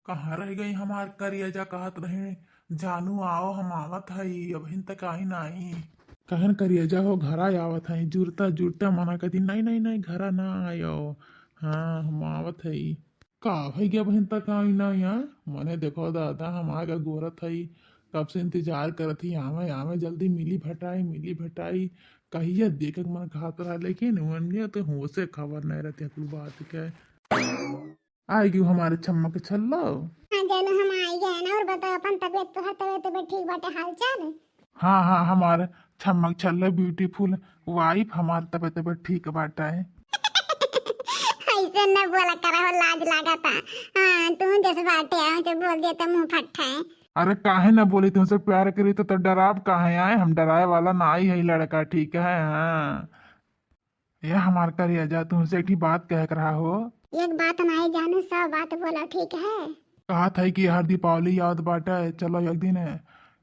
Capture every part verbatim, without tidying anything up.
कहाँ रह गई हमार करियजा? कहत रही, "जानू आओ, हम आवत हई, अबहिन तक आई नाई।" कहन करियजा हो, घरा आवत हई, जुरता जुरता मना कर दी, "नहीं, नहीं, नहीं, घरा ना आयो, हाँ, हम आवत हई।" का भई गया बहिन तक आई ना यहाँ? मने देखो दादा, हम आगे गोरत हई, कब से इंतजार करत ही, आवे, आवे, जल्दी मिली भटाई, मिली भटाई। कहिया देखे के मन कहत रहा, लेकिन उनके तो होशे खबर नहीं रहती कुल बात के। आइ गयो हमारे छम्मा के छल्लो। हाँ जानू, हम आइ गए ना। और बताओ अपन तबियत, तोहर तबियत, तबियत ठीक बाटे, हाल चाल? हाँ, हाँ, हमार छम्मा के छल्लो beautiful wife, हमार तबियत, तबियत ठीक बाटे। ऐसे न बोला करा हो, लाज लागता। हाँ, तू जैसे बाटे, ऐसे बोल दिया तो मुंह फट्टा है। अरे काहे न बोली, तुमसे प्यार करी तो, तो डराब काहे आए? हम डराए वाला ना आई है लड़का, ठीक है? हाँ। ए हमार करेजा, तुमसे एक ठी बात कहे के रहा हो। एक बात नाई जानू, सब बात बोला, ठीक है? कहत है कि हर दीपावली आवत बाटे, चलो एक दिन,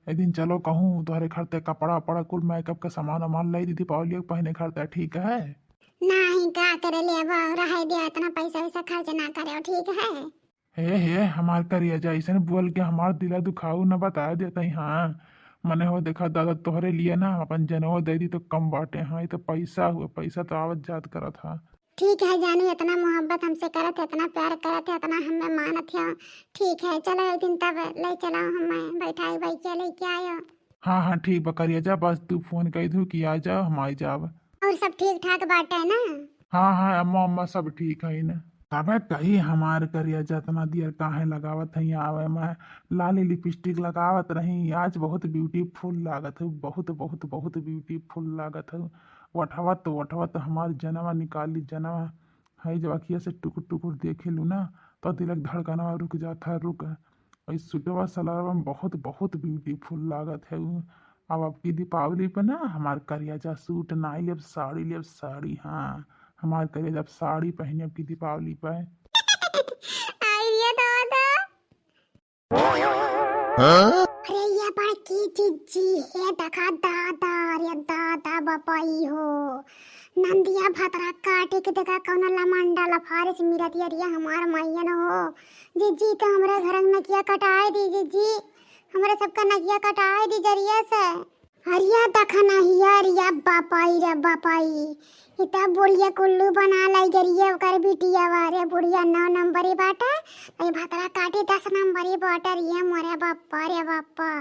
एक दिन चलो कहूँ तोहरे घर ते कपड़ा वपड़ा कुल makeup के सामान वामान लाई दी दीपावली के पहने घर ते, ठीक है? नहीं, का करे लेबो, रहे दे, इतना पैसा वैसा खर्च ना करे, ठीक है? हे, हे, हमार करेजा, ऐसन बोल के हमार दिला दुखाऊ न बताए देते ही, हाँ। मने हो देखा दादा, तोहरे लिए ना हम अपन जनवो दे दी तो कम बाटे, हाँ, ये तो पैसा हुआ, पैसा तो आवत जात करत हा। ठीक है जानू, इतना मोहब्बत हमसे करत है, इतना प्यार करत है, इतना हमें मानत है, ठीक है, चलो एक दिन तब ले चलो, हमें बैठाई बैठे लेके आयो। हाँ, हाँ, ठीक बा करेजा, बस तू फोन कर दू कि आ जाओ, हम आ जाब। और सब ठीक ठाक बाटे ना? हाँ, हाँ, अम्मा, अम्मा सब ठीक है ना। तबे कही हमार करेजा, इतना देर काहे लगावत है आवे में? लाली लिपस्टिक लगावत रही, आज बहुत beautiful लागत है, बहुत, बहुत, बहुत beautiful लागत है। वठवत, वठवत हमार जनवा निकाली, जनवा है जब अखिया से टुकुर टुकुर देखे लू ना, तो दिलक धड़कनवा रुक जात है, रुक। और ई सूटवा सलवारवा में बहुत, बहुत beautiful लागत है उ। अब आपकी दीपावली पे ना हमार करेजा सूट नाई लेब, साड़ी लेब, साड़ी। हाँ, हमार करेजा अब साड़ी पहने आपकी दीपावली पे। आई रे दादा। हाँ? अरे ये बड़की जिज्जी है, देखा दादा, अरे दादा बपई हो। नंदिया भतरा काटी के देखा कौनो लमंडा लफारिस मिलत ये, अरे हमार मैयन हो। जिज्जी तो हमरे घर नकिया कटाए दी जिज्जी, हमरे सबका नकिया कटाए दी जरिया से। अरिया दखना हिया, अरिया बापाई रे बापाई। इता बुढ़िया कुल्लू बना लाई गरिया ओकर बिटिया वा रे। बुढ़िया नौ नंबरी बाटे, ए भतरा काटी दस नंबरी बाटे रे मोरे बापा रे बापा।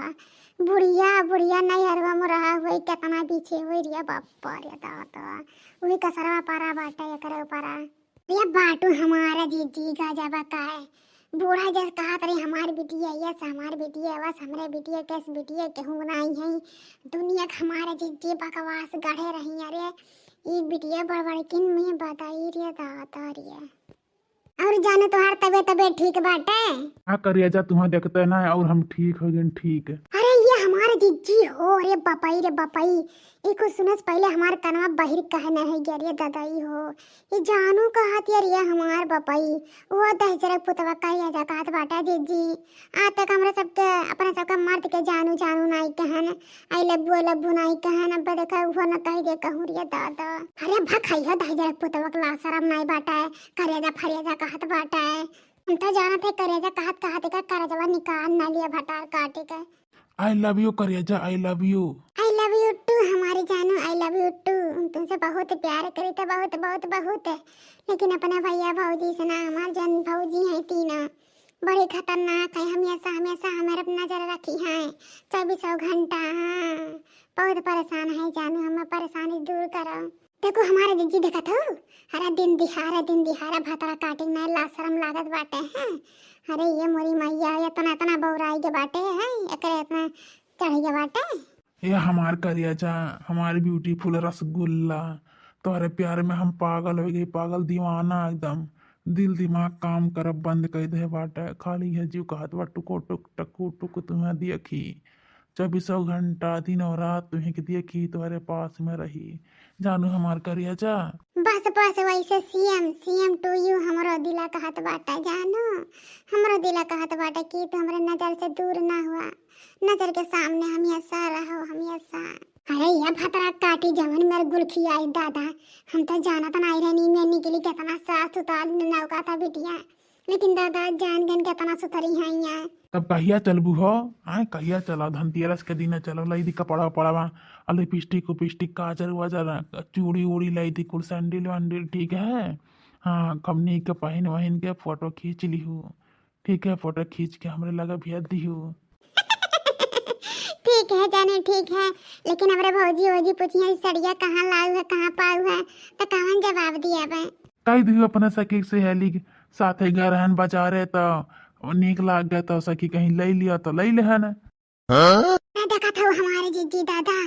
बुढ़िया, बुढ़िया नैहरवा में रहा हुई, केतना पीछे हुई रे बापा रे दादा। उही कसरवा पारा बाटे एकरे ऊपरा। ये बाटू हमारा जिज्जी गजब का है। बूढ़ा जस कहत रही, "हमार बिटिया यस, हमार बिटिया बस, हमरे बिटिया केस बिटिया केहू नाई है दुनिया के।" हमारे जिज्जी बकवास गढ़े रही। अरे, ई बिटिया बड़बड़किन में बताई रे दादा रे। और जाने तोहार तबीयत, तबीयत ठीक बाटे? हाँ करेजा, तुहाँ देखते ना और हम ठीक हो गए, ठीक। अरे ये हमारे जिज्जी हो, अरे बपई रे बपई, ई कुछ सुनस पहले हमार कनवा बहिर कहने है गया रे दादा ई हो। ई जानू कहत ये रे हमार बपई, वो दहिजरा पुतवा करेजा कहत बाटा जिज्जी। आज तक हमरा सबके, अपना सबके मर्द के जानू जानू नाई कहन, I love you, I love you नाई कहन। अब देखा उहो न कह दे कहूँ रे दादा। अरे भखई हो दहिजरा पुतवा के लाज शरम नाई बाटा है, करेजा फरेजा कहत बाटा है। हम तो जानत है करेजा कहत कहत एकर करेजवा निकाल ना लिया भतार काटे के। I love you करेजा, I love you। I love you too हमारी जानू, I love you too। हम तुमसे बहुत प्यार करी तो बहुत, बहुत, बहुत। लेकिन अपने भैया भौजी से ना, हमार जन भौजी है तीना, बड़ी खतरनाक है। हमेशा, हमेशा हमारे पर नजर रखी है, चौबीसों घंटा। हाँ, बहुत परेशान है जानू, हमें परेशानी दूर करो। देखो हमारे जिज्जी देखत हो, अरे दिन दिहाड़े, दिन दिहाड़े भतरा काटी में लाज शरम लागत बाटे हैं। अरे ये मोरी मैया, इतना, इतना बौराई के बाटे हैं, एकरे इतना चढ़ के बाटे। ए हमार करेजा, हमार beautiful रसगुल्ला, तोहरे प्यार में हम पागल हो गई, पागल दीवाना एकदम। दिल दिमाग काम करब बंद कर दे बाटे, खाली है जीव कहत बा टुको टुक टकू टुक तुम्हें देखी। चौबीसों घंटा दिनों रात तुहीं के देखी, तोहरे पास में रही, जानू हमार करेजा। बस बस, वैसे same, same to you हमरो दिला कहत बाटा जानू, हमरो दिला कहत बाटा कि तू हमरे नजर से दूर ना हुआ, नजर के सामने हमेशा रहो, हमेशा। अरे ये भतरा काटी जवन मेरे गुलखी आई दादा, हम तो जानत नाई रहनी में निकली कितना सास उतार नौका था बिटिया। लेकिन दादा, जान गन के इतना सुथरी हैं यहाँ। तब कहिया चलबू हो? आए, कहिया चला? धनतेरस के दिन चलो, लाई दी कपड़ा उपड़वा, आ लिपस्टिक उपिस्टिक, काजर वाजर, चूड़ी उड़ी लाई दी, कुल सैंडल वैंडल, ठीक है? हाँ, कमनी के पहिन वहिन के फोटो खींच लिहू, ठीक है? फोटो खींच के हमरे लगे भेज दिहू। ठीक है जाने, ठीक है, लेकिन हमरे भौजी वौजी पूछिए, "ई सड़िया कहाँ लाऊ है, कहाँ पाऊ है?" तो कवन जवाब दिया बे? कह दिहू अपने सखी सहेली के साथे गए रहन बाजारे, तो नीक लाग गए, तो सखी कहीं ले लिया, तो ले लेहन। हाँ? ना देखत हो हमारे जिज्जी दादा,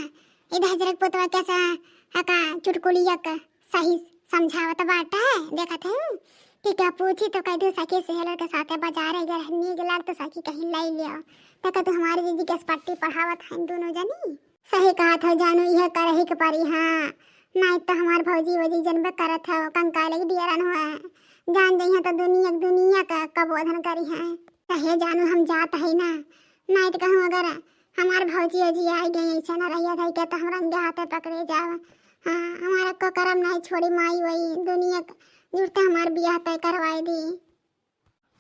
इधर हजरक पुतवा कैसा हका चुटकुलिया का सही समझावत बाटे, देखत है। ठीक है, पूछी तो कह दू सखी सहेलर के साथे बाजारे गए रहन, नीक लाग तो सखी कहीं ले लिया। देखा तू हमारे जिज्जी के पट्टी पढ़ावत हैं दोनों जनी। सही कहत हो जानू, यह करही के परी, हाँ। नहीं तो हमार भौजी वौजी जनबे करत हो, कंकाले के डियरन हुआ। जान जइहे तो दुनिया के दुनिया का कबोधन करी है। कहे जानू हम जात है ना, नहीं तो कहूँ अगर हमार भौजी वौजी आई गई ऐसे ना रहिया था के तो हम रंगे हाथे पकड़े जाओ। हाँ, हमारा को करम नहीं छोड़ी माई वही दुनिया के जुड़ते हमार बियाह तय करवाई दी।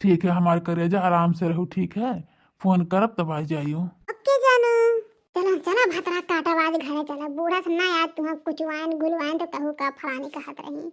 ठीक है हमार करेजा, आराम से रहू, ठीक है? फोन करब तब आ जाइयो। ओके जानू, चला चला भतरा काटब आज घरे चला, बूढ़ा से ना याद तुहाँ कुचवाइन गुलवाइन तो कहू का फलानी कहत रही।